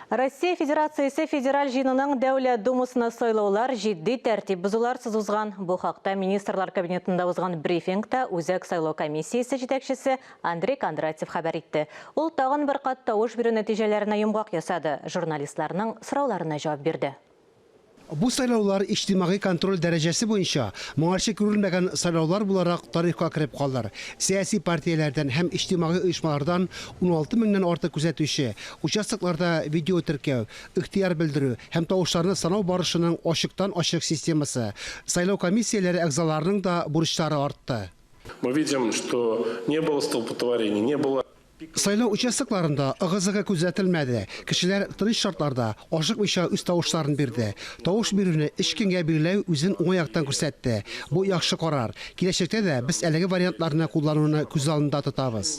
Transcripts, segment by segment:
Россия Федерациясе Федераль Җыенының Дәүләт Думасына сайлаулар җитди тәртип бозуларсыз узган. Бу хакта Министрлар Кабинетында узган брифингта Үзәк сайлау комиссиясе җитәкчесе Андрей Кондратьев хәбәр итте. Ул тагын бер кат тавыш бирү нәтиҗәләренә йомгак ясады, журналистларның сорауларына җавап бирде. Бу сайлаулар иҗтимагый контроль дәрәҗәсе буенча моңарчы күрелмәгән сайлаулар буларак тарихка кереп калыр. Сәяси партияләрдән һәм иҗтимагый оешмалардан 16 меңнән артык күзәтүче, участокларда видеотеркәү, ихтыяр белдерү һәм тавышларны санау барышының ачыктан-ачык системасы, сайлау комиссияләре әгъзаларының да бурычлары артты. Мы видим, что не было столпотворений, не было. Сайлау участокларында ыгы-зыгы күзәтелмәде, кешеләр тыныч шартларда, ашыкмыйча үз тавышларын бирде. Тавыш бирүне өч көнгә билгеләү үзен уңай яктан күрсәтте. Бу яхшы карар. Киләчәктә дә без әлеге вариантларны куллануны күз алдында тотабыз.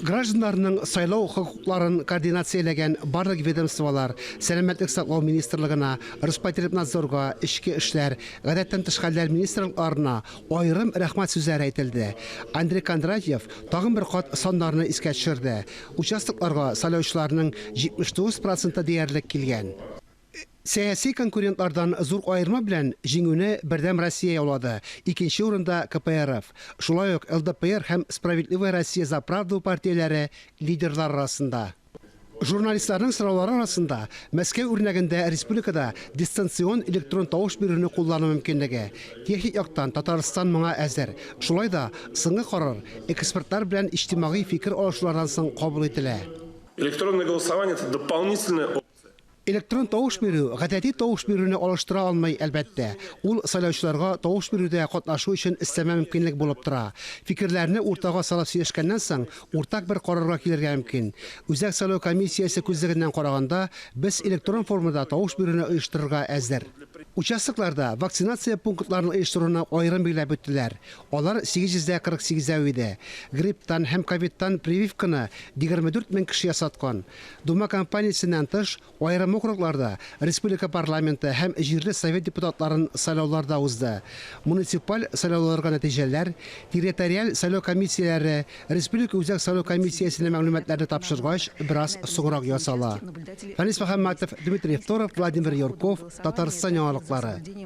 Гражданнарның сайлау хокукларын координацияләгән барлык ведомстволар, Сәламәтлек саклау министрлыгына, Роспотребнадзорга, Эчке эшләр, Гадәттән тыш хәлләр министрлыкларына аерым рәхмәт сүзләре әйтелде. Андрей Кондратьев тагын бер кат саннарны искә төшерде. Участокларга сайлаучыларның 79 проценты диярлек килгән. Сәяси конкурентлардан зур аерма белән җиңүне Бердәм Россия яулады, икенче урында, КПРФ. Шулай ук ЛДПР һәм Справедливая Россия за правду партияләре лидерлар арасында. Журналистларның сораулары арасында, Мәскәү үрнәгендә республикада дистанцион электрон тавыш бирүне куллану мөмкинлеге. Техник яктан Татарстан моңа әзер. Шулай да соңгы карар экспертлар белән иҗтимагый фикер алышулардан соң кабул ителә. Электронное голосование, это дополнительная опция. Электрон тавыш бирү гадәти тавыш бирүне алыштыра алмый, әлбәттә. Ул сайлаучыларга тавыш бирүдә катнашу өчен өстәмә мөмкинлек булып тора. Фикерләрне уртага салып сөйләшкәннән соң, уртак бер карарга килергә мөмкин. Үзәк сайлау комиссиясе күзлегеннән караганда, без электрон формада тавыш бирүне оештырырга әзер. Участокларда вакцинация пунктларын оештыруны аерым билгеләп үттеләр. Алар 848 әү иде. Грипптан һәм ковидтан прививканы 24 мең кеше ясаткан. Дума кампаниясеннән тыш, аерым округларда республика парламенты һәм җирле совет депутатларын сайлаулар да узды. Муниципаль сайлауларга нәтиҗәләр территориаль сайлау комиссияләре Республика Үзәк сайлау комиссиясенә мәгълүматларны тапшыргач, бераз соңрак ясала. Фәнис Мөхәммәтов, Дмитрий Второв, Владимир Юрков, Татарстан яңалыклары.